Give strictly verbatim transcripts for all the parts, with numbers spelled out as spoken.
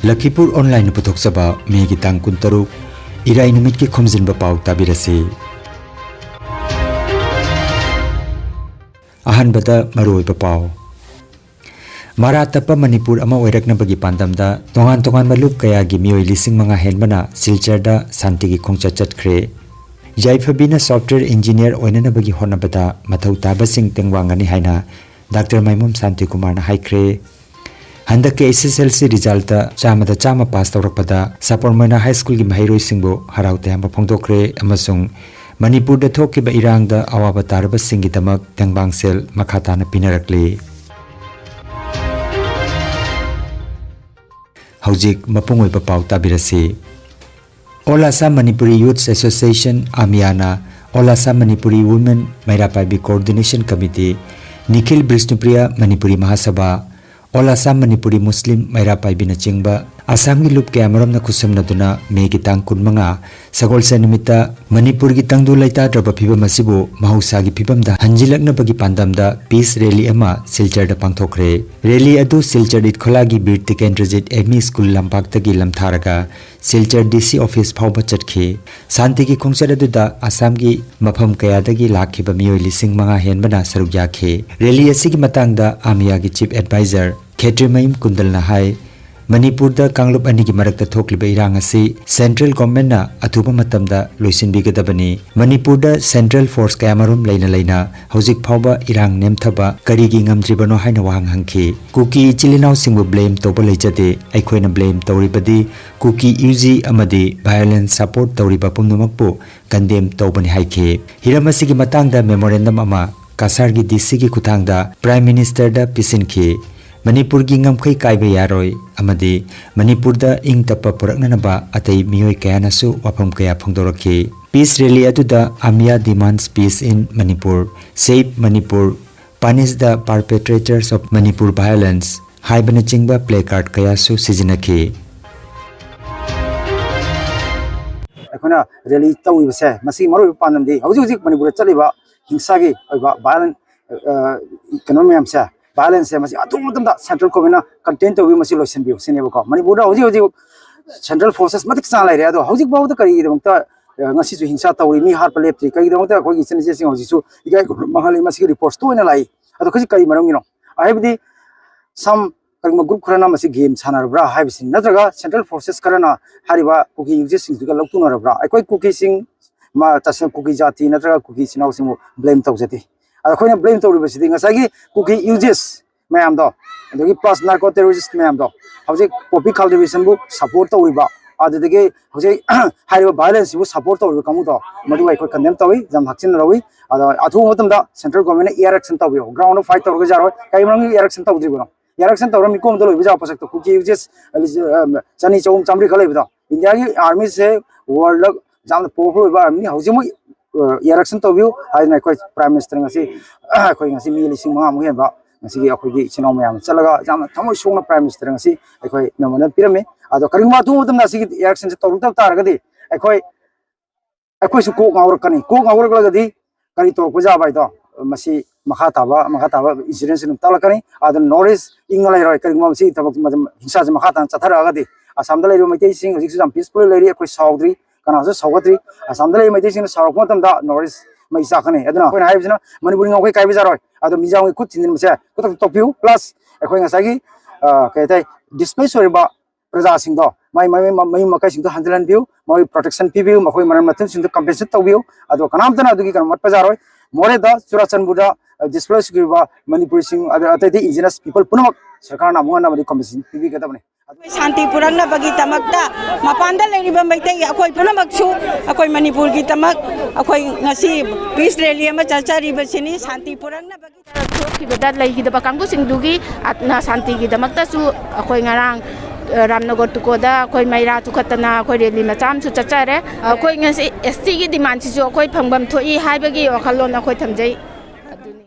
ꯂꯈꯤꯄꯨꯔ ꯑꯣꯟꯂꯥꯏꯟꯅ ꯄꯨꯊꯣꯛꯆꯕ ꯃꯦꯒꯤ ꯇꯥꯡ ꯀꯨꯟꯇꯔꯨꯛ, ꯏꯔꯥꯏ ꯅꯨꯃꯤꯠꯀꯤ ꯈꯣꯝꯖꯤꯟꯕ ꯄꯥꯎ ꯇꯥꯕꯤꯔꯁꯤ꯫ ꯑꯍꯥꯟꯕꯗ ꯃꯔꯨꯑꯣꯏꯕ ꯄꯥꯎ꯫ ꯃꯔꯥ ꯇꯞꯄ ꯃꯅꯤꯄꯨꯔ ꯑꯃ ꯑꯣꯏꯔꯛꯅꯕꯒꯤ ꯄꯥꯟꯗꯝꯗ ꯇꯣꯉꯥꯟ ꯇꯣꯉꯥꯟꯕ ꯂꯨꯞ ꯀꯌꯥꯒꯤ ꯃꯤꯑꯣꯏ ꯂꯤꯁꯤꯡ ꯃꯉꯥ ꯍꯦꯟꯕꯅ ꯁꯤꯜꯆꯔꯗ ꯁꯥꯟꯇꯤꯒꯤ ꯈꯣꯡꯆꯠ ꯆꯠꯈ꯭ꯔꯦ꯫ ꯌꯥꯏꯐꯕꯤꯅ software engineer ꯑꯣꯏꯅꯅꯕꯒꯤ ꯍꯣꯠꯅꯕꯗ ꯃꯊꯧ ꯇꯥꯕꯁꯤꯡ ꯇꯦꯡꯋꯥꯡꯒꯅꯤ ꯍꯥꯏꯅ ꯗꯥꯛꯇꯔ ꯃꯥꯏꯃꯣꯝ ꯁꯥꯟꯇꯤꯀꯨꯃꯥꯔꯅ ꯍꯥꯏꯈ꯭ꯔꯦ꯫ ꯍꯟꯗꯛꯀꯤ S S L C result ꯆꯥꯝꯃꯗ ꯆꯥꯝꯃ ꯄꯥꯁ ꯇꯧꯔꯛꯄꯗ ꯁꯥꯄꯣꯔ ꯃꯣꯏꯅꯥ ꯍꯥꯏ ꯁ꯭ꯀꯨꯜꯒꯤ ꯃꯍꯩꯔꯣꯏꯁꯤꯡꯕꯨ ꯍꯔꯥꯎ ꯇꯌꯥꯝꯕ ꯐꯣꯡꯗꯣꯛꯈ꯭ꯔꯦ ꯑꯃꯁꯨꯡ ꯃꯅꯤꯄꯨꯔꯗ ꯊꯣꯛꯈꯤꯕ ꯏꯔꯥꯡꯗ ꯑꯋꯥꯕ ꯇꯥꯔꯕꯁꯤꯡꯒꯤꯗꯃꯛ ꯇꯦꯡꯕꯥꯡ ꯁꯦꯜ ꯃꯈꯥ ꯇꯥꯅ ꯄꯤꯅꯔꯛꯂꯤ꯫ ꯍꯧꯖꯤꯛ ꯃꯄꯨꯡ ꯑꯣꯏꯕ ꯄꯥꯎ ꯇꯥꯕꯤꯔꯁꯤ꯫ All Assam Manipuri Youths Association, AMYAꯅ All Assam Manipuri Women ꯃꯩꯔꯥ ꯄꯥꯏꯕꯤ Coordination Committee, Nikhil ꯕꯤꯁꯅꯨꯄ꯭ꯔꯤꯌꯥ Manipuri ꯃꯍꯥꯁꯚꯥ, All Assam Manipuri Muslim ꯃꯩꯔꯥ ꯄꯥꯏꯕꯤꯅꯆꯤꯡꯕ ꯑꯁꯥꯝꯒꯤ ꯂꯨꯞ ꯀꯌꯥꯃꯔꯨꯝꯅ ꯈꯨꯠꯁꯝꯅꯗꯨꯅ ꯃꯦꯒꯤ ꯇꯥꯡ ꯀꯨꯟꯃꯉꯥ ꯁꯒꯣꯜꯁꯦꯟ ꯅꯨꯃꯤꯠꯇ ꯃꯅꯤꯄꯨꯔꯒꯤ ꯇꯪꯗꯨ ꯂꯩꯇꯥꯗ꯭ꯔꯕ ꯐꯤꯕꯝ ꯑꯁꯤꯕꯨ ꯃꯍꯧꯁꯥꯒꯤ ꯐꯤꯕꯝꯗ ꯍꯟꯖꯤꯜꯂꯛꯅꯕꯒꯤ ꯄꯥꯟꯗꯝꯗ peace rally ꯑꯃ ꯁꯤꯜꯆꯔꯗ ꯄꯥꯡꯊꯣꯛꯈ꯭ꯔꯦ꯫ Rally ꯑꯗꯨ Silchar ꯏꯠꯈꯣꯂꯥꯒꯤ Bir Tikendrajit M E school ꯂꯝꯄꯥꯛꯇꯒꯤ ꯂꯝꯊꯥꯔꯒ Silchar D C office ꯐꯥꯎꯕ ꯆꯠꯈꯤ꯫ ꯁꯥꯟꯇꯤꯒꯤ ꯈꯣꯡꯆꯠ ꯑꯗꯨꯗ ꯑꯁꯥꯝꯒꯤ ꯃꯐꯝ ꯀꯌꯥꯗꯒꯤ ꯂꯥꯛꯈꯤꯕ ꯃꯤꯑꯣꯏ ꯂꯤꯁꯤꯡ ꯃꯉꯥ ꯍꯦꯟꯕꯅ ꯁꯔꯨꯛ ꯌꯥꯈꯤ꯫ Rally ꯑꯁꯤꯒꯤ ꯃꯇꯥꯡꯗ AMYAꯒꯤ Chief Advisor ꯈꯦꯇ꯭ꯔꯤꯃꯌꯨꯝ ꯀꯨꯟꯗꯜꯅ ꯍꯥꯏ, ꯃꯅꯤꯄꯨꯔꯗ ꯀꯥꯡꯂꯨꯞ ꯑꯅꯤꯒꯤ ꯃꯔꯛꯇ ꯊꯣꯛꯂꯤꯕ ꯏꯔꯥꯡ ꯑꯁꯤ central governmentꯅ ꯑꯊꯨꯕ ꯃꯇꯝꯗ ꯂꯣꯏꯁꯤꯟꯕꯤꯒꯗꯕꯅꯤ꯫ ꯃꯅꯤꯄꯨꯔꯗ central force ꯀꯌꯥꯃꯔꯨꯝ ꯂꯩꯅ ꯂꯩꯅ ꯍꯧꯖꯤꯛ ꯐꯥꯎꯕ ꯏꯔꯥꯡ ꯅꯦꯝꯊꯕ ꯀꯔꯤꯒꯤ ꯉꯝꯗ꯭ꯔꯤꯕꯅꯣ ꯍꯥꯏꯅ ꯋꯥꯍꯪ ꯍꯪꯈꯤ꯫ ꯀꯨꯀꯤ ꯏꯆꯤꯜ ꯏꯅꯥꯎꯁꯤꯡꯕꯨ blame ꯇꯧꯕ ꯂꯩꯖꯗꯦ꯫ ꯑꯩꯈꯣꯏꯅ blame ꯇꯧꯔꯤꯕꯗꯤ ꯀꯨꯀꯤ UG ꯑꯃꯗꯤ violence support ꯇꯧꯔꯤꯕ ꯄꯨꯝꯅꯃꯛꯄꯨ condemn ꯇꯧꯕꯅꯤ ꯍꯥꯏꯈꯤ꯫ ꯍꯤꯔꯝ ꯑꯁꯤꯒꯤ ꯃꯇꯥꯡꯗ memorandum ꯑꯃ ꯀꯁꯥꯔꯒꯤ DCꯒꯤ ꯈꯨꯠꯊꯥꯡꯗ Prime Ministerꯗ ꯄꯤꯁꯤꯟꯈꯤ꯫ ꯃꯅꯤꯄꯨꯔꯒꯤ ꯉꯝꯈꯩ ꯀꯥꯏꯕ ꯌꯥꯔꯣꯏ ꯑꯃꯗꯤ ꯃꯅꯤꯄꯨꯔꯗ ꯏꯪ ꯇꯞꯄ ꯄꯨꯔꯛꯅꯅꯕ ꯑꯇꯩ ꯃꯤꯑꯣꯏ ꯀꯌꯥꯅꯁꯨ ꯋꯥꯐꯝ ꯀꯌꯥ ꯐꯣꯡꯗꯣꯔꯛꯈꯤ꯫ Peace rally ꯑꯗꯨꯗ AMYA demands peace in Manipur, Save Manipur, Punish the perpetrators of Manipur violence ꯍꯥꯏꯕꯅꯆꯤꯡꯕ placard ꯀꯌꯥꯁꯨ ꯁꯤꯖꯤꯟꯅꯈꯤ꯫ ꯑꯩꯈꯣꯏꯅ rally ꯇꯧꯔꯤꯕꯁꯦ, ꯃꯁꯤꯒꯤ ꯃꯔꯨꯑꯣꯏꯕ ꯄꯥꯟꯗꯝꯗꯤ ꯍꯧꯖꯤꯛ ꯍꯧꯖꯤꯛ ꯃꯅꯤꯄꯨꯔꯗ ꯆꯠꯂꯤꯕ ꯍꯤꯡꯁꯥꯒꯤ ꯑꯣꯏꯕ violent, ꯑ, ꯀꯩꯅꯣ ꯃꯌꯥꯝꯁꯦ, violence ꯁꯦ ꯃꯁꯤ ꯑꯊꯨꯕ ꯃꯇꯝꯗ central government ꯅ contain ꯇꯧꯕꯤꯌꯨ, ꯃꯁꯤ ꯂꯣꯏꯁꯤꯟꯕꯤꯌꯨ ꯁꯤꯅꯦꯕꯀꯣ꯫ ꯃꯅꯤꯄꯨꯔꯗ ꯍꯧꯖꯤꯛ ꯍꯧꯖꯤꯛ central forces ꯃꯇꯤꯛ ꯆꯥꯅ ꯂꯩꯔꯦ, ꯑꯗꯣ ꯍꯧꯖꯤꯛ ꯐꯥꯎꯗ ꯀꯔꯤꯒꯤꯗꯃꯛꯇ, ꯑ, ꯉꯁꯤꯁꯨ ꯍꯤꯡꯁꯥ ꯇꯧꯔꯤ, ꯃꯤ ꯍꯥꯠꯄ ꯂꯦꯞꯇ꯭ꯔꯤ, ꯀꯔꯤꯒꯤꯗꯃꯛꯇ ꯑꯩꯈꯣꯏꯒꯤ ꯏꯆꯤꯟ ꯏꯆꯦꯁꯤꯡ ꯍꯧꯖꯤꯛꯁꯨ ꯏꯀꯥꯏ ꯈꯨꯝꯅꯕ ꯃꯥꯡꯍꯜꯂꯤ, ꯃꯁꯤꯒꯤ reports ꯇꯣꯏꯅ ꯂꯥꯛꯏ꯫ ꯑꯗꯣ ꯍꯧꯖꯤꯛ ꯀꯔꯤ ꯃꯔꯝꯒꯤꯅꯣ? ꯍꯥꯏꯕꯗꯤ some ꯀꯔꯤꯒꯨꯝꯕ group ꯈꯔꯅ ꯃꯁꯤ game ꯁꯥꯟꯅꯔꯕ꯭ꯔꯥ ꯍꯥꯏꯕꯁꯤꯅꯤ, ꯅꯠꯇ꯭ꯔꯒ central forces ꯈꯔꯅ ꯍꯥꯏꯔꯤꯕ ꯀꯨꯀꯤ ꯌꯨꯖꯤꯁꯁꯤꯡꯗꯨꯒ ꯂꯧꯇꯨꯅꯔꯕ꯭ꯔꯥ? ꯑꯩꯈꯣꯏ ꯀꯨꯀꯤꯁꯤꯡ, ꯃꯥ, ꯇꯁꯦꯡ ꯀꯨꯀꯤ ꯖꯥꯇꯤ ꯅꯠꯇ꯭ꯔꯒ ꯀꯨꯀꯤ ꯏꯆꯤꯟ ꯏꯅꯥꯎꯁꯤꯡꯕꯨ blame ꯇꯧꯖꯗꯦ꯫ ꯑꯗ ꯑꯩꯈꯣꯏꯅ blame ꯇꯧꯔꯤꯕꯁꯤꯗꯤ ꯉꯁꯥꯏꯒꯤ ꯀꯨꯀꯤ ꯌꯨꯖꯤꯁ ꯃꯌꯥꯝꯗꯣ, ꯑꯗꯒꯤ plus narco terrorist ꯃꯌꯥꯝꯗꯣ, ꯍꯧꯖꯤꯛ poppy cultivation ꯕꯨ support ꯇꯧꯔꯤꯕ, ꯑꯗꯨꯗꯒꯤ ꯍꯧꯖꯤꯛ ꯍꯥꯏꯔꯤꯕ violence ꯁꯤꯕꯨ support ꯇꯧꯔꯤꯕ ꯀꯥꯡꯕꯨꯗꯣ, ꯃꯗꯨ ꯑꯩꯈꯣꯏ condemn ꯇꯧꯏ, ꯌꯥꯝ ꯍꯛꯆꯤꯟꯅ ꯂꯧꯏ꯫ ꯑꯗꯣ ꯑꯊꯨꯕ ꯃꯇꯝꯗ central government ꯅ air action ꯇꯧꯕꯤꯌꯨ꯫ Ground ꯗ fight ꯇꯧꯔꯒ ꯌꯥꯔꯣꯏ꯫ ꯀꯩ ꯃꯔꯝꯒꯤ air action ꯇꯧꯗ꯭ꯔꯤꯕꯅꯣ? Air action ꯇꯧꯔ ꯃꯤꯀꯣꯝꯗ ꯂꯣꯏꯕ ꯌꯥꯕ ꯄꯣꯠꯁꯛꯇꯣ, ꯀꯨꯀꯤ ꯌꯨꯖꯤꯁ, ꯑ, ꯆꯅꯤ, ꯆꯍꯨꯝ, ꯆꯥꯝꯃꯔꯤ ꯈꯛ ꯂꯩꯕꯗꯣ꯫ ꯏꯟꯗꯤꯌꯥꯒꯤ army ꯁꯦ world ꯗ ꯌꯥꯝꯅ powerful ꯑꯣꯏꯕ army ꯅꯤ꯫ ꯍꯧꯖꯤꯛ ꯃꯣꯏ, ꯑ, air action ꯇꯧꯕꯤꯌꯨ ꯍꯥꯏꯗꯅ ꯑꯩꯈꯣꯏ Prime Minister ꯉꯁꯤ, ꯑꯩꯈꯣꯏ ꯉꯁꯤ ꯃꯤ ꯂꯤꯁꯤꯡ ꯃꯉꯥꯃꯨꯛ ꯍꯦꯟꯕ ꯉꯁꯤꯒꯤ ꯑꯩꯈꯣꯏꯒꯤ ꯏꯆꯤꯟ ꯏꯅꯥꯎ ꯃꯌꯥꯝ ꯆꯠꯂꯒ ꯌꯥꯝꯅ ꯊꯃꯣꯏ ꯁꯣꯛꯅ Prime Minister ꯉꯁꯤ ꯑꯩꯈꯣꯏ memorial ꯄꯤꯔꯝꯃꯤ꯫ ꯑꯗꯣ ꯀꯔꯤꯒꯨꯝꯕ ꯑꯊꯨꯕ ꯃꯇꯝꯗ ꯑꯁꯤꯒꯤ air action ꯁꯦ ꯇꯧꯔꯛꯇꯕ ꯇꯥꯔꯒꯗꯤ ꯑꯩꯈꯣꯏ, ꯑꯩꯈꯣꯏꯁꯨ ꯀꯣꯛ ꯉꯥꯎꯔꯛꯀꯅꯤ꯫ ꯀꯣꯛ ꯉꯥꯎꯔꯛꯂꯒꯗꯤ ꯀꯔꯤ ꯇꯧꯔꯛꯄ ꯌꯥꯕ ꯍꯥꯏꯗꯣ ꯃꯁꯤ ꯃꯈꯥ ꯇꯥꯕ, ꯃꯈꯥ ꯇꯥꯕ incident ꯁꯤꯡ ꯑꯗꯨꯝ ꯇꯥꯛꯂꯛꯀꯅꯤ꯫ ꯑꯗꯨꯅ North East ꯏꯪꯉ ꯂꯩꯔꯣꯏ꯫ ꯀꯔꯤꯒꯨꯝꯕ ꯃꯁꯤꯒꯤ ꯊꯕꯛ, ꯍꯤꯡꯁꯥꯁꯦ ꯃꯈꯥ ꯇꯥꯅ ꯆꯠꯊꯔꯛꯑꯒꯗꯤ ꯑꯁꯥꯝꯗ ꯂꯩꯔꯤꯕ ꯃꯩꯇꯩꯁꯤꯡ ꯍꯧꯖꯤꯛꯁꯨ ꯌꯥꯝ peaceful ꯂꯩꯔꯤ꯫ ꯑꯩꯈꯣꯏ ꯁꯥꯎꯗ꯭ꯔꯤ, ꯀꯅꯥꯁꯨ ꯁꯥꯎꯒꯠꯇ꯭ꯔꯤ꯫ ꯑꯁꯥꯝꯗ ꯂꯩꯔꯤꯕ ꯃꯩꯇꯩꯁꯤꯡꯅ ꯁꯥꯎꯔꯛꯄ ꯃꯇꯝꯗ North East ꯃꯩ ꯆꯥꯛꯀꯅꯤ꯫ ꯑꯗꯨꯅ ꯑꯩꯈꯣꯏꯅ ꯍꯥꯏꯔꯤꯕꯁꯤꯅ ꯃꯅꯤꯄꯨꯔꯒꯤ ꯉꯝꯈꯩ ꯀꯥꯏꯕ ꯌꯥꯔꯣꯏ꯫ ꯑꯗꯣ ꯃꯤꯖꯥꯝꯒꯤ ꯈꯨꯠ ꯊꯤꯟꯖꯤꯟꯕꯁꯦ ꯈꯨꯗꯛꯇ ꯇꯣꯛꯄꯤꯌꯨ꯫ Plus ꯑꯩꯈꯣꯏ ꯉꯁꯥꯏꯒꯤ, ꯑ, ꯀꯩ ꯍꯥꯏꯇꯥꯔꯦ, displace ꯑꯣꯏꯔꯤꯕ ꯄ꯭ꯔꯖꯥꯁꯤꯡꯗꯣ, ꯃꯥꯏ, ꯃꯥꯏ, ꯃꯥꯏ, ꯃꯌꯨꯝ ꯃꯀꯩꯁꯤꯡꯗꯣ ꯍꯟꯖꯤꯜꯍꯟꯕꯤꯌꯨ, ꯃꯈꯣꯏ protection ꯄꯤꯕꯤꯌꯨ, ꯃꯈꯣꯏ ꯃꯔꯟ ꯃꯊꯨꯝꯁꯤꯡꯗꯣ compensate ꯇꯧꯕꯤꯌꯨ꯫ ꯑꯗꯣ ꯀꯅꯥꯝꯇꯅ ꯑꯗꯨꯒꯤ ꯀꯩꯅꯣ ꯃꯠꯄ ꯌꯥꯔꯣꯏ꯫ ꯃꯣꯔꯦꯗ, ꯆꯨꯔꯥꯆꯥꯟꯄꯨꯔꯗ, ꯑ, displace ꯑꯣꯏꯔꯤꯕ ꯃꯅꯤꯄꯨꯔꯤꯁꯤꯡ, ꯑꯗ ꯑꯇꯩ ꯑꯇꯩ indigenous people ꯄꯨꯝꯅꯃꯛ ꯁꯔꯀꯥꯔꯅ ꯑꯃꯨꯛ ꯍꯟꯅ ꯑꯃꯗꯤ compensation ꯄꯤꯕꯤꯒꯗꯕꯅꯤ꯫ ꯑꯩꯈꯣꯏ ꯁꯥꯟꯇꯤ ꯄꯨꯔꯛꯅꯕꯒꯤꯗꯃꯛꯇ ꯃꯄꯥꯟꯗ ꯂꯩꯔꯤꯕ ꯃꯩꯇꯩ ꯑꯩꯈꯣꯏ ꯄꯨꯝꯅꯃꯛꯁꯨ ꯑꯩꯈꯣꯏ ꯃꯅꯤꯄꯨꯔꯒꯤꯗꯃꯛ ꯑꯩꯈꯣꯏ ꯉꯁꯤ peace rally ꯑꯃ ꯆꯠꯆꯔꯤꯕꯁꯤꯅꯤ꯫ ꯁꯥꯟꯇꯤ ꯄꯨꯔꯛꯅꯕꯒꯤ ꯊꯣꯛꯈꯤꯕꯗ ꯂꯩꯈꯤꯗꯕ ꯀꯥꯡꯕꯨꯁꯤꯡꯗꯨꯒꯤ ꯑꯥꯠꯃ ꯁꯥꯟꯇꯤꯒꯤꯗꯃꯛꯇꯁꯨ ꯑꯩꯈꯣꯏ ꯉꯔꯥꯡ, ꯑ, ꯔꯥꯝꯅꯒꯔ ꯇꯨꯀꯣꯗ ꯑꯩꯈꯣꯏ ꯃꯩꯔꯥ ꯊꯨꯀꯠꯇꯅ ꯑꯩꯈꯣꯏ rally ꯃꯆꯥ ꯑꯃꯁꯨ ꯆꯠꯆꯔꯦ꯫ ꯑꯩꯈꯣꯏ ꯉꯁꯤ S T ꯒꯤ demand ꯁꯤꯁꯨ ꯑꯩꯈꯣꯏ ꯐꯪꯐꯝ ꯊꯣꯛꯏ ꯍꯥꯏꯕꯒꯤ ꯋꯥꯈꯜꯂꯣꯟ ꯑꯩꯈꯣꯏ ꯊꯝꯖꯩ꯫ ꯑꯗꯨꯅꯤ꯫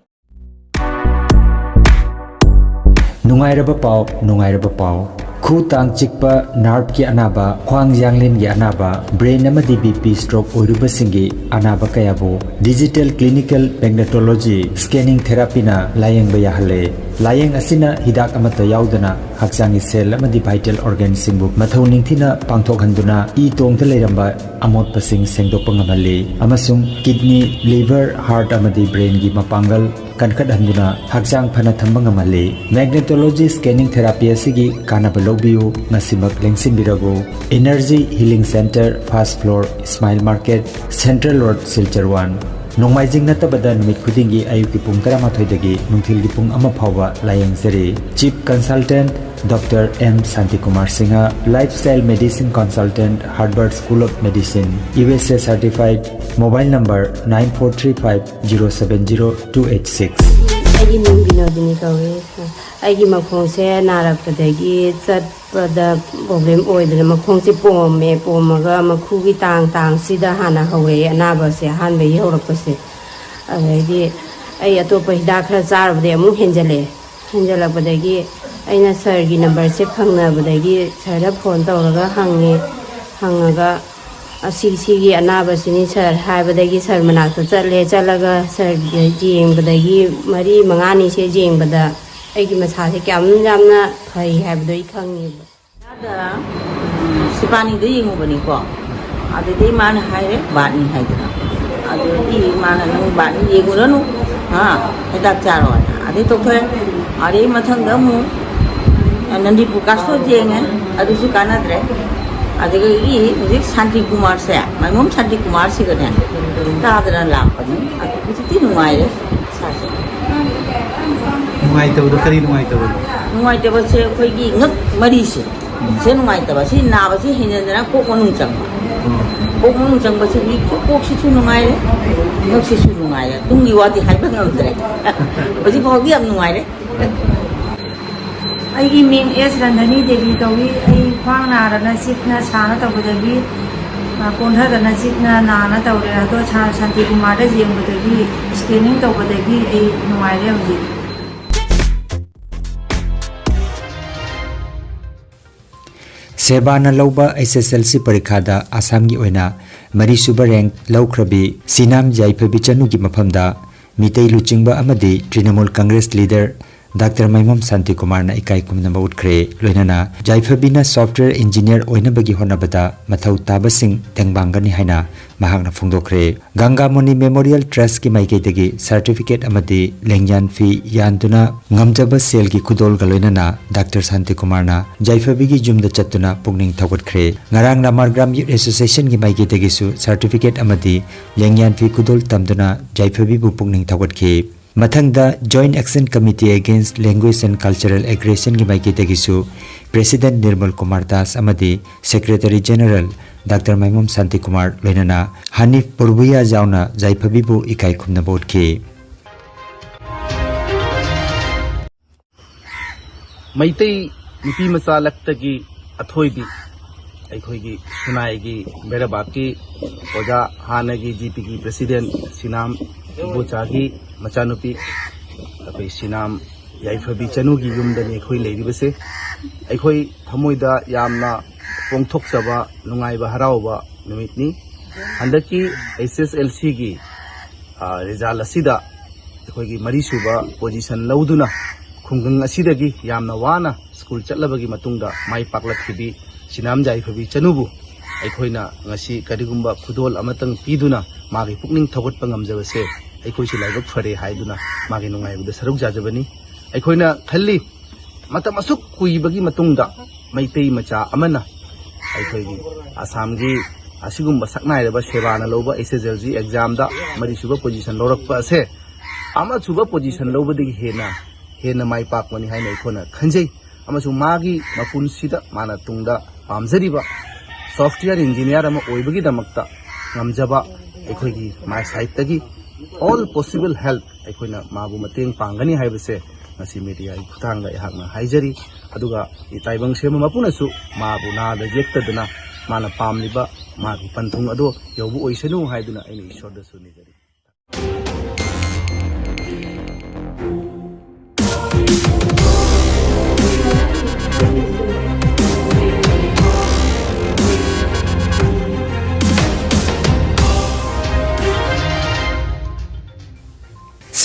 ꯅꯨꯡꯉꯥꯏꯔꯕ ꯄꯥꯎ, ꯅꯨꯡꯉꯥꯏꯔꯕ ꯄꯥꯎ꯫ ꯈꯨ ꯇꯥꯡ ꯆꯤꯛꯄ, nerve ꯀꯤ ꯑꯅꯥꯕ, ꯈ꯭ꯋꯥꯡ ꯌꯥꯡꯂꯦꯟꯒꯤ ꯑꯅꯥꯕ, brain ꯑꯃꯗꯤ B P stroke ꯑꯣꯏꯔꯨꯕꯁꯤꯡꯒꯤ ꯑꯅꯥꯕ ꯀꯌꯥꯕꯨ digital clinical magnetology scanning therapy ꯅ ꯂꯥꯌꯦꯡꯕ ꯌꯥꯍꯜꯂꯦ꯫ ꯂꯥꯌꯦꯡ ꯑꯁꯤꯅ ꯍꯤꯗꯥꯛ ꯑꯃꯠꯇ ꯌꯥꯎꯗꯅ ꯍꯛꯆꯥꯡꯒꯤ ꯁꯦꯜ ꯑꯃꯗꯤ ꯚꯥꯏꯇꯦꯜ ꯑꯣꯔꯒꯥꯟꯁꯤꯡꯕꯨ ꯃꯊꯧ ꯅꯤꯡꯊꯤꯅ ꯄꯥꯡꯊꯣꯛꯍꯟꯗꯨꯅ ꯏ ꯇꯣꯡꯗ ꯂꯩꯔꯝꯕ ꯑꯃꯣꯠꯄꯁꯤꯡ ꯁꯦꯡꯗꯣꯛꯄ ꯉꯝꯍꯜꯂꯤ ꯑꯃꯁꯨꯡ ꯀꯤꯗꯅꯤ, ꯂꯤꯚꯔ, ꯍꯥꯔꯠ ꯑꯃꯗꯤ ꯕ꯭ꯔꯦꯟꯒꯤ ꯃꯄꯥꯡꯒꯜ ꯀꯟꯈꯠꯍꯟꯗꯨꯅ ꯍꯛꯆꯥꯡ ꯐꯅ ꯊꯝꯕ ꯉꯝꯍꯜꯂꯤ꯫ ꯃꯦꯒꯅꯦꯇꯣꯂꯣꯖꯤ ꯁ꯭ꯀꯦꯅꯤꯡ ꯊꯦꯔꯥꯄꯤ ꯑꯁꯤꯒꯤ ꯀꯥꯟꯅꯕ ꯂꯧꯕꯤꯌꯨ, ꯉꯁꯤꯃꯛ ꯂꯦꯡꯁꯤꯟꯕꯤꯔꯕꯨ꯫ Energy healing centre, first floor, Ismail market, central road, Silchar one. ꯅꯣꯡꯃꯥꯏꯖꯤꯡ ꯅꯠꯇꯕꯗ ꯅꯨꯃꯤꯠ ꯈꯨꯗꯤꯡꯒꯤ ꯑꯌꯨꯛꯀꯤ ꯄꯨꯡ ꯇꯔꯥꯃꯥꯊꯣꯏꯗꯒꯤ ꯅꯨꯡꯊꯤꯜꯒꯤ ꯄꯨꯡ ꯑꯃ ꯐꯥꯎꯕ ꯂꯥꯌꯦꯡꯖꯔꯤ꯫ Chief consultant doctor M Santikumar Singha, lifestyle medicine consultant, Harvard school of medicine, U S A certified, mobile number nine four three five zero seven zero two eight six. ꯑꯩꯒꯤ ꯃꯤꯡ ꯕꯤꯅꯣꯗꯤꯅꯤ ꯀꯧꯏ꯫ ꯑꯩꯒꯤ ꯃꯈꯣꯡꯁꯦ ꯅꯥꯔꯛꯄꯗꯒꯤ ꯆꯠꯄꯗ ꯄ꯭ꯔꯣꯕ꯭ꯂꯦꯝ ꯑꯣꯏꯗꯅ ꯃꯈꯣꯡꯁꯦ ꯄꯣꯝꯃꯦ꯫ ꯄꯣꯝꯃꯒ ꯃꯈꯨꯒꯤ ꯇꯥꯡ ꯇꯥꯡꯁꯤꯗ ꯍꯥꯟꯅ ꯍꯧꯔꯛꯑꯦ ꯑꯅꯥꯕꯁꯦ, ꯑꯍꯥꯟꯕꯒꯤ ꯍꯧꯔꯛꯄꯁꯦ꯫ ꯑꯗꯩꯗꯤ ꯑꯩ ꯑꯇꯣꯞꯄ ꯍꯤꯗꯥꯛ ꯈꯔ ꯆꯥꯔꯨꯕꯗꯒꯤ ꯑꯃꯨꯛ ꯍꯦꯟꯖꯜꯂꯛꯑꯦ꯫ ꯍꯦꯟꯖꯜꯂꯛꯄꯗꯒꯤ ꯑꯩꯅ ꯁꯥꯔꯒꯤ ꯅꯝꯕꯔꯁꯦ ꯐꯪꯅꯕꯗꯒꯤ ꯁꯥꯔꯗ ꯐꯣꯟ ꯇꯧꯔꯒ ꯍꯪꯉꯦ꯫ ꯍꯪꯉꯒ ꯑꯁꯤ ꯁꯤꯒꯤ ꯑꯅꯥꯕꯁꯤꯅꯤ ꯁꯥꯔ ꯍꯥꯏꯕꯗꯒꯤ ꯁꯥꯔ ꯃꯅꯥꯛꯇ ꯆꯠꯂꯦ꯫ ꯆꯠꯂꯒ ꯁꯥꯔ ꯌꯦꯡꯕꯗꯒꯤ ꯃꯔꯤ ꯃꯉꯥꯅꯤꯁꯦ ꯌꯦꯡꯕꯗ ꯑꯩꯒꯤ ꯃꯁꯥꯁꯦ ꯀꯌꯥꯝ ꯌꯥꯝꯅ ꯐꯩ ꯍꯥꯏꯕꯗꯣ ꯑꯩ ꯈꯪꯉꯦꯕ꯫ ꯏꯁꯥꯗ, ꯎꯝ, ꯁꯤꯄꯥꯅꯤꯗ ꯌꯦꯡꯉꯨꯕꯅꯤꯀꯣ꯫ ꯑꯗꯨꯗꯩ ꯃꯥꯅ ꯍꯥꯏꯔꯦ, "ꯕꯥꯔꯠꯅꯤ" ꯍꯥꯏꯗꯅ꯫ ꯑꯗꯨꯗꯤ ꯃꯥꯅ, "ꯅꯪ ꯕꯥꯔꯠꯅꯤ ꯌꯦꯡꯉꯨꯔꯅꯨ, ꯍꯥ, ꯍꯤꯗꯥꯛ ꯆꯥꯔꯣ" ꯍꯥꯏꯅ꯫ ꯑꯗꯩ ꯇꯣꯛꯊꯣꯛꯑꯦ꯫ ꯑꯗꯩ ꯃꯊꯪꯗ ꯑꯃꯨꯛ ꯅꯟꯗꯤ ꯄ꯭ꯔꯀꯥꯁꯇꯣ ꯌꯦꯡꯉꯦ, ꯑꯗꯨꯁꯨ ꯀꯥꯟꯅꯗ꯭ꯔꯦ꯫ ꯑꯗꯒꯤ ꯍꯧꯖꯤꯛ ꯁꯥꯟꯇꯤ ꯀꯨꯃꯥꯔꯁꯦ, ꯃꯥꯏꯃꯣꯝ ꯁꯥꯟꯇꯤ ꯀꯨꯃꯥꯔꯁꯤꯒꯅꯦ ꯇꯥꯗꯅ ꯂꯥꯛꯄꯅꯤ꯫ ꯑꯗꯨ ꯍꯧꯖꯤꯛꯇꯤ ꯅꯨꯡꯉꯥꯏꯔꯦ ꯏꯁꯥꯁꯦ꯫ ꯅꯨꯡꯉꯥꯏꯇꯕꯗꯣ ꯀꯔꯤ ꯅꯨꯡꯉꯥꯏꯇꯕꯅꯣ? ꯅꯨꯡꯉꯥꯏꯇꯕꯁꯦ ꯑꯩꯈꯣꯏꯒꯤ ꯉꯛ ꯃꯔꯤꯁꯦ, ꯁꯦ ꯅꯨꯡꯉꯥꯏꯇꯕ꯫ ꯁꯤ ꯅꯥꯕꯁꯤ ꯍꯦꯟꯖꯟꯗꯅ ꯀꯣꯛ ꯃꯅꯨꯡ ꯆꯪꯕ꯫ ꯎꯝ꯫ ꯀꯣꯛ ꯃꯅꯨꯡ ꯆꯪꯕꯁꯤꯗꯤ ꯀꯣꯛꯁꯤꯁꯨ ꯅꯨꯡꯉꯥꯏꯔꯦ, ꯉꯛꯁꯤꯁꯨ ꯅꯨꯡꯉꯥꯏꯔꯦ꯫ ꯇꯨꯡꯒꯤ ꯋꯥꯗꯤ ꯍꯥꯏꯕ ꯉꯝꯗ꯭ꯔꯦ꯫ ꯍꯧꯖꯤꯛ ꯐꯥꯎꯗꯤ ꯌꯥꯝ ꯅꯨꯡꯉꯥꯏꯔꯦ꯫ ꯑꯩꯒꯤ ꯃꯤꯡ ꯑꯦꯁ ꯔꯟꯙꯅꯤ ꯗꯦꯕꯤ ꯀꯧꯏ꯫ ꯑꯩ ꯈ꯭ꯋꯥꯡ ꯅꯥꯗꯅ ꯆꯤꯛꯅ ꯁꯥꯅ ꯇꯧꯕꯗꯒꯤ, ꯑ, ꯀꯣꯟꯊꯗꯅ ꯆꯤꯛꯅ ꯅꯥꯅ ꯇꯧꯔꯦ꯫ ꯑꯗꯣ ꯁꯥꯔ ꯁꯥꯟꯇꯤꯀꯨꯃꯥꯔꯗ ꯌꯦꯡꯕꯗꯒꯤ, ꯁ꯭ꯀꯦꯅꯤꯡ ꯇꯧꯕꯗꯒꯤ ꯑꯩ ꯅꯨꯡꯉꯥꯏꯔꯦ ꯍꯧꯖꯤꯛ꯫ ꯁꯦꯕꯥꯅ ꯂꯧꯕ ꯑꯩꯆ ꯑꯦꯁ ꯑꯦꯜ ꯁꯤ ꯄꯔꯤꯈꯥꯗ ꯑꯁꯥꯝꯒꯤ ꯑꯣꯏꯅ ꯃꯔꯤꯁꯨꯕ ꯔꯦꯡꯛ ꯂꯧꯈ꯭ꯔꯕꯤ ꯁꯤꯅꯥꯝ ꯌꯥꯏꯐꯕꯤ ꯆꯅꯨꯒꯤ ꯃꯐꯝꯗ ꯃꯤꯇꯩ ꯂꯨꯆꯤꯡꯕ ꯑꯃꯗꯤ ꯇ꯭ꯔꯤꯅꯃꯨꯜ ꯀꯪꯒ꯭ꯔꯦꯁ ꯂꯤꯗꯔ ꯗꯥꯛꯇꯔ ꯃꯥꯏꯃꯣꯝ ꯁꯥꯟꯇꯤꯀꯨꯃꯥꯔꯅ ꯏꯀꯥꯏ ꯈꯨꯝꯅꯕ ꯎꯠꯈ꯭ꯔꯦ꯫ ꯂꯣꯏꯅꯅ ꯌꯥꯏꯐꯕꯤꯅ software engineer ꯑꯣꯏꯅꯕꯒꯤ ꯍꯣꯠꯅꯕꯗ ꯃꯊꯧ ꯇꯥꯕꯁꯤꯡ ꯇꯦꯡꯕꯥꯡꯒꯅꯤ ꯍꯥꯏꯅ ꯃꯍꯥꯛꯅ ꯐꯣꯡꯗꯣꯛꯈ꯭ꯔꯦ꯫ ꯒꯪꯒꯥꯃꯨꯅꯤ Memorial Trustꯀꯤ ꯃꯥꯏꯀꯩꯗꯒꯤ certificate ꯑꯃꯗꯤ ꯂꯦꯡꯌꯥꯟ ꯐꯤ ꯌꯥꯟꯗꯨꯅ ꯉꯝꯖꯕ ꯁꯦꯜꯒꯤ ꯈꯨꯗꯣꯜꯒ ꯂꯣꯏꯅꯅ ꯗꯥꯛꯇꯔ ꯁꯥꯟꯇꯤꯀꯨꯃꯥꯔꯅ ꯌꯥꯏꯐꯕꯤꯒꯤ ꯌꯨꯝꯗ ꯆꯠꯇꯨꯅ ꯄꯨꯛꯅꯤꯡ ꯊꯧꯒꯠꯈ꯭ꯔꯦ꯫ ꯉꯔꯥꯡ ꯂꯃꯥꯔꯒ꯭ꯔꯥꯝ Youth Associationꯒꯤ ꯃꯥꯏꯀꯩꯗꯒꯤꯁꯨ certificate ꯑꯃꯗꯤ ꯂꯦꯡꯌꯥꯟ ꯐꯤ ꯈꯨꯗꯣꯜ ꯇꯝꯗꯨꯅ ꯌꯥꯏꯐꯕꯤꯕꯨ ꯄꯨꯛꯅꯤꯡ ꯊꯧꯒꯠꯈꯤ꯫ ꯃꯊꯪꯗ Joint Action Committee Against Language and Cultural Aggressionꯒꯤ ꯃꯥꯏꯀꯩꯗꯒꯤꯁꯨ President Nirmal Kumar Das ꯑꯃꯗꯤ Secretary General ꯗꯥꯛꯇꯔ ꯃꯥꯏꯃꯣꯝ ꯁꯥꯟꯇꯤꯀꯨꯃꯥꯔ ꯂꯣꯏꯅꯅ ꯍꯅꯤꯐ ꯄꯨꯔꯕꯨꯌꯥ ꯌꯥꯎꯅ ꯌꯥꯏꯐꯕꯤꯕꯨ ꯏꯀꯥꯏ ꯈꯨꯝꯅꯕ ꯎꯠꯈꯤ꯫ ꯃꯩꯇꯩ ꯅꯨꯄꯤ ꯃꯆꯥ ꯂꯛꯇꯒꯤ ꯑꯊꯣꯏꯕꯤ, ꯑꯩꯈꯣꯏꯒꯤ ꯈꯨꯟꯅꯥꯏꯒꯤ ꯕꯩꯔꯕꯥꯛꯀꯤ ꯑꯣꯖꯥ, ꯍꯥꯟꯅꯒꯤ ꯖꯤ ꯄꯤꯒꯤ president ꯁꯤꯅꯥꯝ ꯏꯕꯣꯆꯥꯒꯤ ꯃꯆꯥꯅꯨꯄꯤ, ꯑꯩꯈꯣꯏ ꯁꯤꯅꯥꯝ ꯌꯥꯏꯐꯕꯤ ꯆꯅꯨꯒꯤ ꯌꯨꯝꯗꯅꯤ ꯑꯩꯈꯣꯏ ꯂꯩꯔꯤꯕꯁꯦ꯫ ꯑꯩꯈꯣꯏ ꯊꯃꯣꯏꯗ ꯌꯥꯝꯅ ꯄꯣꯡꯊꯣꯛꯆꯕ, ꯅꯨꯡꯉꯥꯏꯕ, ꯍꯔꯥꯎꯕ ꯅꯨꯃꯤꯠꯅꯤ꯫ ꯍꯟꯗꯛꯀꯤ ꯑꯩꯆ ꯑꯦꯁ ꯑꯦꯜ ꯁꯤꯒꯤ, ꯑ, result ꯑꯁꯤꯗ ꯑꯩꯈꯣꯏꯒꯤ ꯃꯔꯤꯁꯨꯕ position ꯂꯧꯗꯨꯅ ꯈꯨꯡꯒꯪ ꯑꯁꯤꯗꯒꯤ ꯌꯥꯝꯅ ꯋꯥꯅ school ꯆꯠꯂꯕꯒꯤ ꯃꯇꯨꯡꯗ ꯃꯥꯏ ꯄꯥꯛꯂꯛꯈꯤꯕꯤ ꯁꯤꯅꯥꯝ ꯌꯥꯏꯐꯕꯤ ꯆꯅꯨꯕꯨ ꯑꯩꯈꯣꯏꯅ ꯉꯁꯤ ꯀꯔꯤꯒꯨꯝꯕ ꯈꯨꯗꯣꯜ ꯑꯃꯇꯪ ꯄꯤꯗꯨꯅ ꯃꯥꯒꯤ ꯄꯨꯛꯅꯤꯡ ꯊꯧꯒꯠꯄ ꯉꯝꯖꯕꯁꯦ ꯑꯩꯈꯣꯏꯁꯨ ꯂꯥꯏꯕꯛ ꯐꯔꯦ ꯍꯥꯏꯗꯨꯅ ꯃꯥꯒꯤ ꯅꯨꯡꯉꯥꯏꯕꯗ ꯁꯔꯨꯛ ꯌꯥꯖꯕꯅꯤ꯫ ꯑꯩꯈꯣꯏꯅ ꯈꯜꯂꯤ, ꯃꯇꯝ ꯑꯁꯨꯛ ꯀꯨꯏꯕꯒꯤ ꯃꯇꯨꯡꯗ ꯃꯩꯇꯩ ꯃꯆꯥ ꯑꯃꯅ ꯑꯩꯈꯣꯏꯒꯤ ꯑꯁꯥꯝꯒꯤ ꯑꯁꯤꯒꯨꯝꯕ ꯁꯛꯅꯥꯏꯔꯕ ꯁꯦꯕꯥꯅ ꯂꯧꯕ ꯑꯩꯆ ꯑꯦꯁ ꯑꯦꯜ ꯁꯤ examꯗ ꯃꯔꯤꯁꯨꯕ position ꯂꯧꯔꯛꯄ ꯑꯁꯦ ꯑꯃꯁꯨꯕ position ꯂꯧꯕꯗꯒꯤ ꯍꯦꯟꯅ, ꯍꯦꯟꯅ ꯃꯥꯏ ꯄꯥꯛꯄꯅꯤ ꯍꯥꯏꯅ ꯑꯩꯈꯣꯏꯅ ꯈꯟꯖꯩ꯫ ꯑꯃꯁꯨꯡ ꯃꯥꯒꯤ ꯃꯄꯨꯟꯁꯤꯗ ꯃꯥꯅ ꯇꯨꯡꯗ ꯄꯥꯝꯖꯔꯤꯕ software engineer ꯑꯃ ꯑꯣꯏꯕꯒꯤꯗꯃꯛꯇ ꯉꯝꯖꯕ ꯑꯩꯈꯣꯏꯒꯤ my sideꯇꯒꯤ all possible help ꯑꯩꯈꯣꯏꯅ ꯃꯥꯕꯨ ꯃꯇꯦꯡ ꯄꯥꯡꯒꯅꯤ ꯍꯥꯏꯕꯁꯦ ꯉꯁꯤ mediaꯒꯤ ꯈꯨꯠꯊꯥꯡꯗ ꯑꯩꯍꯥꯛꯅ ꯍꯥꯏꯖꯔꯤ꯫ ꯑꯗꯨꯒ ꯇꯥꯏꯕꯪ ꯁꯦꯝꯕ ꯃꯄꯨꯅꯁꯨ ꯃꯥꯕꯨ ꯅꯥꯗ ꯌꯦꯛꯇꯗꯨꯅ ꯃꯥꯅ ꯄꯥꯝꯂꯤꯕ ꯃꯥꯒꯤ ꯄꯟꯊꯨꯡ ꯑꯗꯨ ꯌꯧꯕ ꯑꯣꯏꯁꯅꯨ ꯍꯥꯏꯗꯨꯅ ꯑꯩꯅ ꯏꯁꯣꯔꯗꯁꯨ ꯅꯤꯖꯔꯤ꯫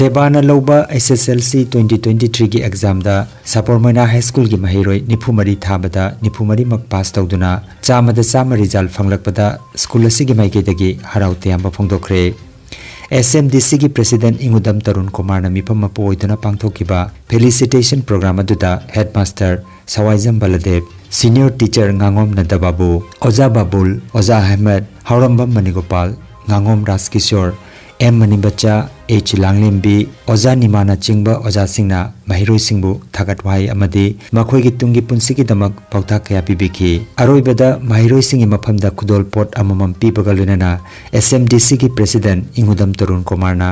ꯗꯦꯕꯥꯅ ꯂꯧꯕ ꯑꯦꯁ ꯑꯦꯁ ꯑꯦꯜ ꯁꯤ ꯇ꯭ꯋꯦꯟꯇꯤ ꯇ꯭ꯋꯦꯟꯇꯤ ꯊ꯭ꯔꯤꯒꯤ ꯑꯦꯛꯖꯥꯝꯗ ꯁꯥꯄꯣꯔꯃꯣꯏꯅꯥ ꯍꯥꯏ ꯁ꯭ꯀꯨꯜꯒꯤ ꯃꯍꯩꯔꯣꯏ ꯅꯤꯐꯨ ꯃꯔꯤ ꯊꯥꯕꯗ ꯅꯤꯐꯨ ꯃꯔꯤꯃꯛ ꯄꯥꯁ ꯇꯧꯗꯨꯅ ꯆꯥꯝꯃꯗ ꯆꯥꯝꯃ ꯔꯤꯖꯜ ꯐꯪꯂꯛꯄꯗ ꯁ꯭ꯀꯨꯜ ꯑꯁꯤꯒꯤ ꯃꯥꯏꯀꯩꯗꯒꯤ ꯍꯔꯥꯎ ꯇꯌꯥꯝꯕ ꯐꯣꯡꯗꯣꯛꯈ꯭ꯔꯦ꯫ ꯑꯦꯁ ꯑꯦꯝ ꯗꯤ ꯁꯤꯒꯤ ꯄ꯭ꯔꯦꯁꯤꯗꯦꯟꯠ ꯏꯉꯨꯗꯝ ꯇꯔꯨꯟ ꯀꯨꯃꯥꯔꯅ ꯃꯤꯐꯝ ꯃꯄꯨ ꯑꯣꯏꯗꯨꯅ ꯄꯥꯡꯊꯣꯛꯈꯤꯕ ꯐꯦꯂꯤꯁꯤꯇꯦꯁꯟ ꯄ꯭ꯔꯣꯒ꯭ꯔꯥꯝ ꯑꯗꯨꯗ ꯍꯦꯗꯃꯥꯁꯇꯔ ꯁꯋꯥꯏꯖꯝ ꯕꯂꯗꯦꯕ, ꯁꯤꯅꯤꯌꯔ ꯇꯤꯆꯔ ꯉꯥꯉꯣꯝ ꯅꯟꯗꯕꯥꯕꯨ, ꯑꯣꯖꯥ ꯕꯥꯕꯨꯜ, ꯑꯣꯖꯥ ꯑꯍꯃꯗ, ꯍꯥꯎꯔꯝꯕꯝ ꯃꯅꯤꯒꯣꯄꯥꯜ, ꯉꯥꯉꯣꯝ ꯔꯥꯖꯀꯤꯁꯣꯔ, ꯑꯦꯝ ꯃꯅꯤꯕꯆꯥ, ꯑꯩꯆ ꯂꯥꯡꯂꯦꯝꯕꯤ, ꯑꯣꯖꯥ ꯅꯤꯃꯥꯅꯆꯤꯡꯕ ꯑꯣꯖꯥꯁꯤꯡꯅ ꯃꯍꯩꯔꯣꯏꯁꯤꯡꯕꯨ ꯊꯥꯒꯠ ꯋꯥꯍꯩ ꯑꯃꯗꯤ ꯃꯈꯣꯏꯒꯤ ꯇꯨꯡꯒꯤ ꯄꯨꯟꯁꯤꯒꯤꯗꯃꯛ ꯄꯥꯎꯇꯥꯛ ꯀꯌꯥ ꯄꯤꯕꯤꯈꯤ꯫ ꯑꯔꯣꯏꯕꯗ ꯃꯍꯩꯔꯣꯏꯁꯤꯡꯒꯤ ꯃꯐꯝꯗ ꯈꯨꯗꯣꯜ ꯄꯣꯠ ꯑꯃꯃꯝ ꯄꯤꯕꯒ ꯂꯣꯏꯅꯅ ꯑꯦꯁ ꯑꯦꯝ ꯗꯤ ꯁꯤꯒꯤ ꯄ꯭ꯔꯦꯁꯤꯗꯦꯟꯠ ꯏꯉꯨꯗꯝ ꯇꯔꯨꯟ ꯀꯨꯃꯥꯔꯅ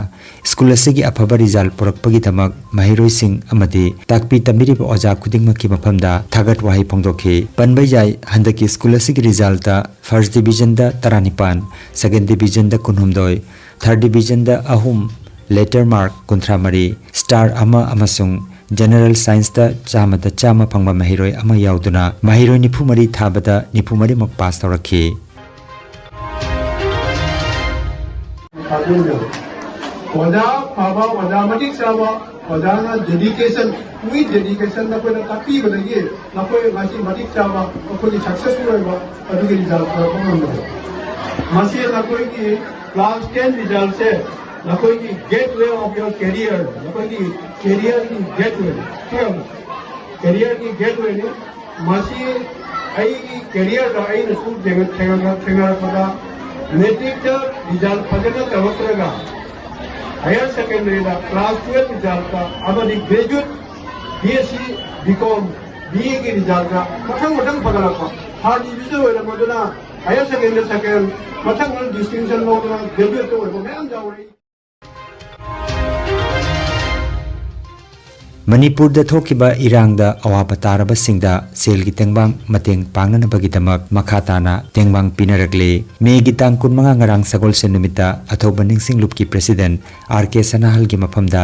ꯁ꯭ꯀꯨꯜ ꯑꯁꯤꯒꯤ ꯑꯐꯕ ꯔꯤꯖꯜ ꯄꯨꯔꯛꯄꯒꯤꯗꯃꯛ ꯃꯍꯩꯔꯣꯏꯁꯤꯡ ꯑꯃꯗꯤ ꯇꯥꯛꯄꯤ ꯇꯝꯕꯤꯔꯤꯕ ꯑꯣꯖꯥ ꯈꯨꯗꯤꯡꯃꯛꯀꯤ ꯃꯐꯝꯗ ꯊꯥꯒꯠ ꯋꯥꯍꯩ ꯐꯣꯡꯗꯣꯛꯈꯤ꯫ ꯄꯟꯕ ꯌꯥꯏ, ꯍꯟꯗꯛꯀꯤ ꯁ꯭ꯀꯨꯜ ꯑꯁꯤꯒꯤ ꯔꯤꯖꯜꯇ ꯐꯥꯔꯁꯠ ꯗꯤꯕꯤꯖꯟꯗ ꯇꯔꯥꯅꯤꯄꯥꯟ, ꯁꯦꯀꯦꯟ ꯗꯤꯕꯤꯖꯟꯗ ꯀꯨꯟꯍꯨꯝꯗꯣꯏ, ꯊꯥꯔꯠ ꯗꯤꯕꯤꯖꯟꯗ ꯑꯍꯨꯝ, ꯂꯦꯇꯔ ꯃꯥꯔꯛ ꯀꯨꯟꯊ꯭ꯔꯥ ꯃꯔꯤ, ꯁ꯭ꯇꯥꯔ ꯑꯃ ꯑꯃꯁꯨꯡ ꯖꯦꯅꯔꯦꯜ ꯁꯥꯏꯟꯁꯇ ꯆꯥꯝꯃꯗ ꯆꯥꯝꯃ ꯐꯪꯕ ꯃꯍꯩꯔꯣꯏ ꯑꯃ ꯌꯥꯎꯗꯨꯅ ꯃꯍꯩꯔꯣꯏ ꯅꯤꯐꯨ ꯃꯔꯤ ꯊꯥꯕꯗ ꯅꯤꯐꯨ ꯃꯔꯤꯃꯛ ꯄꯥꯁ ꯇꯧꯔꯛꯈꯤ꯫ ꯑꯣꯖꯥ ꯐꯕ, ꯑꯣꯖꯥ ꯃꯇꯤꯛ ꯆꯥꯕ, ꯑꯣꯖꯥꯅ dedication, with dedication ꯅꯈꯣꯏꯅ ꯇꯥꯛꯄꯤꯕꯗꯒꯤ ꯅꯈꯣꯏ ꯉꯁꯤ ꯃꯇꯤꯛ ꯆꯥꯕ, ꯑꯩꯈꯣꯏꯒꯤ successful ꯑꯣꯏꯕ ꯑꯗꯨꯒꯤ result ꯄꯨꯔꯛꯄ ꯉꯝꯕꯅꯤ꯫ ꯃꯁꯤ ꯅꯈꯣꯏꯒꯤ class ten resultꯁꯦ ꯅꯈꯣꯏꯒꯤ gateway of your career, ꯅꯈꯣꯏꯒꯤ careerꯒꯤ gateway, careerꯒꯤ gatewayꯅꯤ꯫ ꯃꯁꯤ ꯑꯩꯒꯤ careerꯗ ꯑꯩꯅ ꯁꯨꯝ ꯊꯦꯡꯅ-, ꯊꯦꯡꯅ-, ꯊꯦꯡꯅꯔꯛꯄꯗ matricꯇ result ꯐꯖꯅ ꯇꯧꯔꯛꯇ꯭ꯔꯒ higher secondaryꯗ class twelve resultꯇ ꯑꯃꯗꯤ graduate B S C, B Com, B Aꯒꯤ resultꯇ ꯃꯊꯪ ꯃꯊꯪ ꯐꯒꯠꯂꯛꯄ, third division ꯑꯣꯏꯔꯝꯕꯗꯨꯅ higher secondary second, ꯃꯊꯪ ꯃꯊꯪ distinction ꯂꯧꯗꯨꯅ graduateꯇ ꯑꯣꯏꯕ ꯃꯌꯥꯝ ꯌꯥꯎꯔꯛꯏ꯫ ꯃꯅꯤꯄꯨꯔꯗ ꯊꯣꯛꯈꯤꯕ ꯏꯔꯥꯡꯗ ꯑꯋꯥꯕ ꯇꯥꯔꯕꯁꯤꯡꯗ ꯁꯦꯜꯒꯤ ꯇꯦꯡꯕꯥꯡ ꯃꯇꯦꯡ ꯄꯥꯡꯅꯅꯕꯒꯤꯗꯃꯛ ꯃꯈꯥ ꯇꯥꯅ ꯇꯦꯡꯕꯥꯡ ꯄꯤꯅꯔꯛꯂꯤ꯫ ꯃꯦꯒꯤ ꯇꯥꯡ ꯀꯨꯟꯃꯉꯥ, ꯉꯔꯥꯡ ꯁꯒꯣꯜꯁꯦꯟ ꯅꯨꯃꯤꯠꯇ ꯑꯊꯧꯕ ꯅꯤꯡꯁꯤꯡ ꯂꯨꯞꯀꯤ ꯄ꯭ꯔꯦꯁꯤꯗꯦꯟꯠ ꯑꯥꯔ ꯀꯦ ꯁꯅꯥꯍꯜꯒꯤ ꯃꯐꯝꯗ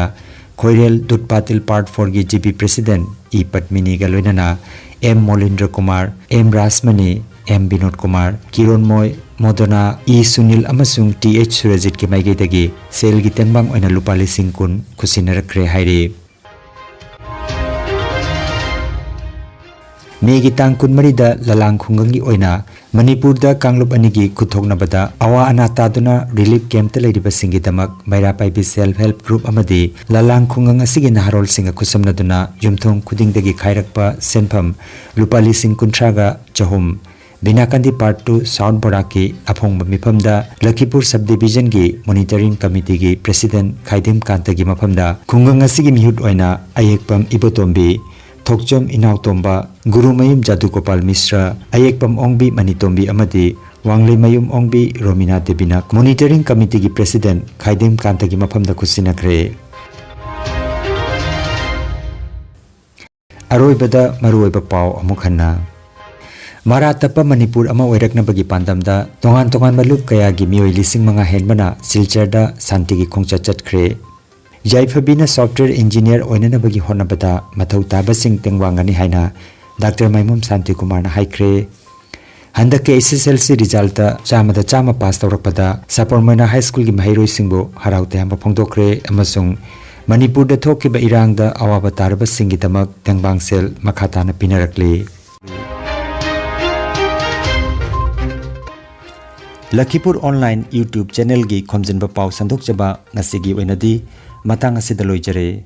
ꯈꯣꯏꯔꯦꯜ ꯗꯨꯠ ꯄꯥꯇꯤꯜ Part Fourꯒꯤ G B ꯄ꯭ꯔꯦꯁꯤꯗꯦꯟꯠ ꯏ ꯄꯗꯃꯤꯅꯤꯒ ꯂꯣꯏꯅꯅ M Molindra Kumar, M Rajmani, M Binod Kumar, Kironmoi, Modona, E Sunil ꯑꯃꯁꯨꯡ ꯇꯤ ꯑꯩꯆ ꯁꯨꯔꯖꯤꯠꯀꯤ ꯃꯥꯏꯀꯩꯗꯒꯤ ꯁꯦꯜꯒꯤ ꯇꯦꯡꯕꯥꯡ ꯑꯣꯏꯅ ꯂꯨꯄꯥ ꯂꯤꯁꯤꯡ ꯀꯨꯟ ꯈꯨꯠꯁꯤꯟꯅꯔꯛꯈ꯭ꯔꯦ ꯍꯥꯏꯔꯤ꯫ ꯃꯦꯒꯤ ꯇꯥꯡ ꯀꯨꯟꯃꯔꯤꯗ ꯂꯂꯥꯡ ꯈꯨꯡꯒꯪꯒꯤ ꯑꯣꯏꯅ ꯃꯅꯤꯄꯨꯔꯗ ꯀꯥꯡꯂꯨꯞ ꯑꯅꯤꯒꯤ ꯈꯨꯠꯊꯣꯛꯅꯕꯗ ꯑꯋꯥ ꯑꯅꯥ ꯇꯥꯗꯨꯅ ꯔꯤꯂꯤꯐ ꯀꯦꯝꯞꯇ ꯂꯩꯔꯤꯕꯁꯤꯡꯒꯤꯗꯃꯛ ꯃꯩꯔꯥ ꯄꯥꯏꯕꯤ ꯁꯦꯜꯐ ꯍꯦꯜꯞ ꯒ꯭ꯔꯨꯞ ꯑꯃꯗꯤ ꯂꯂꯥꯡ ꯈꯨꯡꯒꯪ ꯑꯁꯤꯒꯤ ꯅꯍꯥꯔꯣꯜꯁꯤꯡꯒ ꯈꯨꯠꯁꯝꯅꯗꯨꯅ ꯌꯨꯝꯊꯣꯡ ꯈꯨꯗꯤꯡꯗꯒꯤ ꯈꯥꯏꯔꯛꯄ ꯁꯦꯟꯐꯝ ꯂꯨꯄꯥ ꯂꯤꯁꯤꯡ ꯀꯨꯟꯊ꯭ꯔꯥꯒ ꯆꯍꯨꯝ ꯕꯤꯅꯥꯀꯥꯟꯗꯤ ꯄꯥꯔꯠ ꯇꯨ ꯁꯥꯎꯠ ꯕꯣꯔꯥꯛꯀꯤ ꯑꯐꯣꯡꯕ ꯃꯤꯐꯝꯗ ꯂꯈꯤꯄꯨꯔ ꯁꯕ ꯗꯤꯕꯤꯖꯟꯒꯤ ꯃꯣꯅꯤꯇꯔꯤꯡ ꯀꯃꯤꯇꯤꯒꯤ ꯄ꯭ꯔꯦꯁꯤꯗꯦꯟꯠ ꯈꯥꯏꯗꯤꯝ ꯀꯥꯟꯇꯒꯤ ꯃꯐꯝꯗ ꯈꯨꯡꯒꯪ ꯑꯁꯤꯒꯤ ꯃꯤꯍꯨꯠ ꯑꯣꯏꯅ ꯑꯌꯦꯛꯄꯝ ꯏꯕꯣꯇꯣꯝꯕꯤ, ꯊꯣꯛꯆꯣꯝ ꯏꯅꯥꯎꯇꯣꯝꯕ, ꯒꯨꯔꯨꯃꯌꯨꯝ ꯖꯥꯗꯨꯒꯣꯄꯥꯜ ꯃꯤꯁ꯭ꯔ, ꯑꯌꯦꯛꯄꯝ ꯑꯣꯡꯕꯤ ꯃꯅꯤꯇꯣꯝꯕꯤ ꯑꯃꯗꯤ ꯋꯥꯡꯂꯩꯃꯌꯨꯝ ꯑꯣꯡꯕꯤ ꯔꯣꯃꯤꯅꯥ ꯗꯦꯕꯤꯅ ꯃꯣꯅꯤꯇꯔꯤꯡ ꯀꯃꯤꯇꯤꯒꯤ ꯄ꯭ꯔꯦꯁꯤꯗꯦꯟꯠ ꯈꯥꯏꯗꯤꯝ ꯀꯥꯟꯇꯒꯤ ꯃꯐꯝꯗ ꯈꯨꯠꯁꯤꯟꯅꯈ꯭ꯔꯦ꯫ ꯑꯔꯣꯏꯕꯗ ꯃꯔꯨꯑꯣꯏꯕ ꯄꯥꯎ ꯑꯃꯨꯛ ꯍꯟꯅ꯫ ꯃꯔꯥ ꯇꯞꯄ ꯃꯅꯤꯄꯨꯔ ꯑꯃ ꯑꯣꯏꯔꯛꯅꯕꯒꯤ ꯄꯥꯟꯗꯝꯗ ꯇꯣꯉꯥꯟ ꯇꯣꯉꯥꯟꯕ ꯂꯨꯞ ꯀꯌꯥꯒꯤ ꯃꯤꯑꯣꯏ ꯂꯤꯁꯤꯡ ꯃꯉꯥ ꯍꯦꯟꯕꯅ ꯁꯤꯜꯆꯔꯗ ꯁꯥꯟꯇꯤꯒꯤ ꯈꯣꯡꯆꯠ ꯆꯠꯈ꯭ꯔꯦ꯫ ꯌꯥꯏꯐꯕꯤꯅ ꯁꯣꯐ꯭ꯠꯋꯦꯌꯔ ꯏꯟꯖꯤꯅꯤꯌꯔ ꯑꯣꯏꯅꯅꯕꯒꯤ ꯍꯣꯠꯅꯕꯗ ꯃꯊꯧ ꯇꯥꯕꯁꯤꯡ ꯇꯦꯡꯋꯥꯡꯒꯅꯤ ꯍꯥꯏꯅ ꯗꯥꯛꯇꯔ ꯃꯥꯏꯃꯣꯝ ꯁꯥꯟꯇꯤꯀꯨꯃꯥꯔꯅ ꯍꯥꯏꯈ꯭ꯔꯦ꯫ ꯍꯟꯗꯛꯀꯤ ꯑꯦꯁ ꯑꯦꯁ ꯑꯦꯜ ꯁꯤ ꯔꯤꯖꯜꯇ ꯆꯥꯝꯃꯗ ꯆꯥꯝꯃ ꯄꯥꯁ ꯇꯧꯔꯛꯄꯗ ꯁꯥꯄꯣꯔ ꯃꯣꯏꯅꯥ ꯍꯥꯏ ꯁ꯭ꯀꯨꯜꯒꯤ ꯃꯍꯩꯔꯣꯏꯁꯤꯡꯕꯨ ꯍꯔꯥꯎ ꯇꯌꯥꯝꯕ ꯐꯣꯡꯗꯣꯛꯈ꯭ꯔꯦ ꯑꯃꯁꯨꯡ ꯃꯅꯤꯄꯨꯔꯗ ꯊꯣꯛꯈꯤꯕ ꯏꯔꯥꯡꯗ ꯑꯋꯥꯕ ꯇꯥꯔꯕꯁꯤꯡꯒꯤꯗꯃꯛ ꯇꯦꯡꯕꯥꯡ ꯁꯦꯜ ꯃꯈꯥ ꯇꯥꯅ ꯄꯤꯅꯔꯛꯂꯤ꯫ ꯂꯈꯤꯄꯨꯔ ꯑꯣꯟꯂꯥꯏꯟ YouTube ꯆꯦꯅꯦꯜꯒꯤ ꯈꯣꯝꯖꯤꯟꯕ ꯄꯥꯎ ꯁꯟꯗꯣꯛꯆꯕ ꯉꯁꯤꯒꯤ ꯑꯣꯏꯅꯗꯤ ꯃꯇꯥꯡ ꯑꯁꯤꯗ ꯂꯣꯏꯖꯔꯦ꯫